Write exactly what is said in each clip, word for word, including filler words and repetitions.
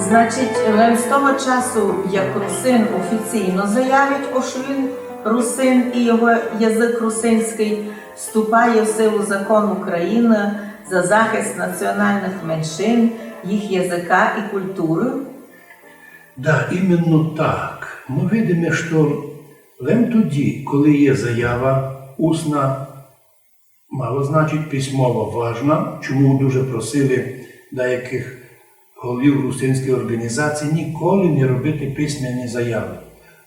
Значить, лем з того часу, як русин офіційно заявить, ож він русин і його язык русинськый, вступає в силу закон Україны за захист національных меншин, їх языка і культуры. Да, именно так. Мы видиме, што лем тоді, коли є заява усна, мало значить письмова, важна, чому дуже просили деякых голів русинськых орґанізацій ніколи не робити письменні заявы.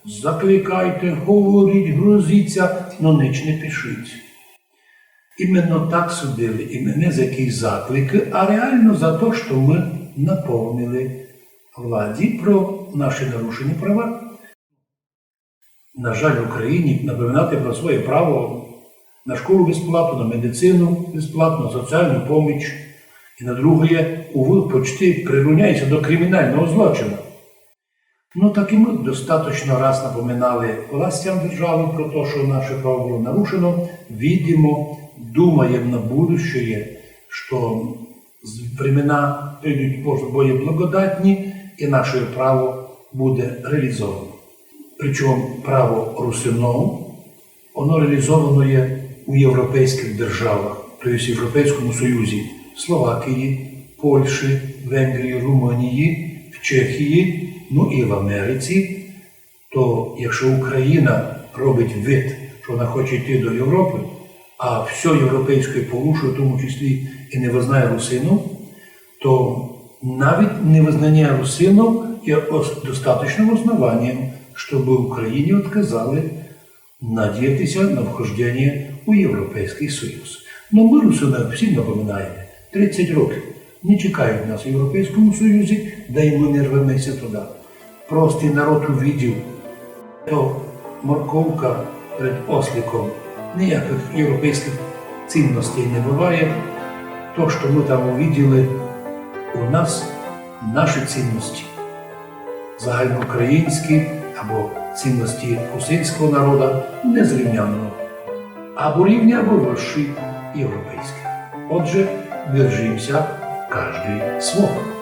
Закликайте, говоріть, грозіться, но нич не пишіть. Именно так судили, и не за якісь закликы, а реално за то, што мы напомнили владі про наші нарушені права. На жаль, в Україні напоминати про своє право на школу безплатно, на медицину безплатно, на соціалну поміч і на другоє, увы, почти прирівняється до кримінального злочину. Ну, так і мы достаточно раз напоминали властям державы про то, што наше право было нарушено. Видимо, думаєм на будущее, што з-, времена прийдуть бо-, более благодатні, і наше право буде реалізовано. Причому право русинов, оно реалізовано є у європейськых державах, то єсть в Європейському Союзі, в Словакії, Польщі, Венгрії, Румунії, в Чехії, ну і в Америці. То якщо Україна робить вид, што вона хоче йти до Європы, а всьо європейське порушує, в тому числі і не визнає русинов, то навіть невизнаня русинов є ос-, достаточным основанієм, щоб Україні отказали надіятися на вхожденя у Європейськый Союз. Но мы, русины, всім напоминаєме, тридцять років не чекають нас в Європейському Союзі, да й мы не рвемеся туды. Простый народ увидів, то морковка перед осликом. Ніякых європейськых цінностей не быває. То, што мы там увиділи, у нас наші цінності, загальноукраїнські або цінності русинського народа, незрівнянно або рівні, або вищі європейськых. Отже, держімся каждый свого.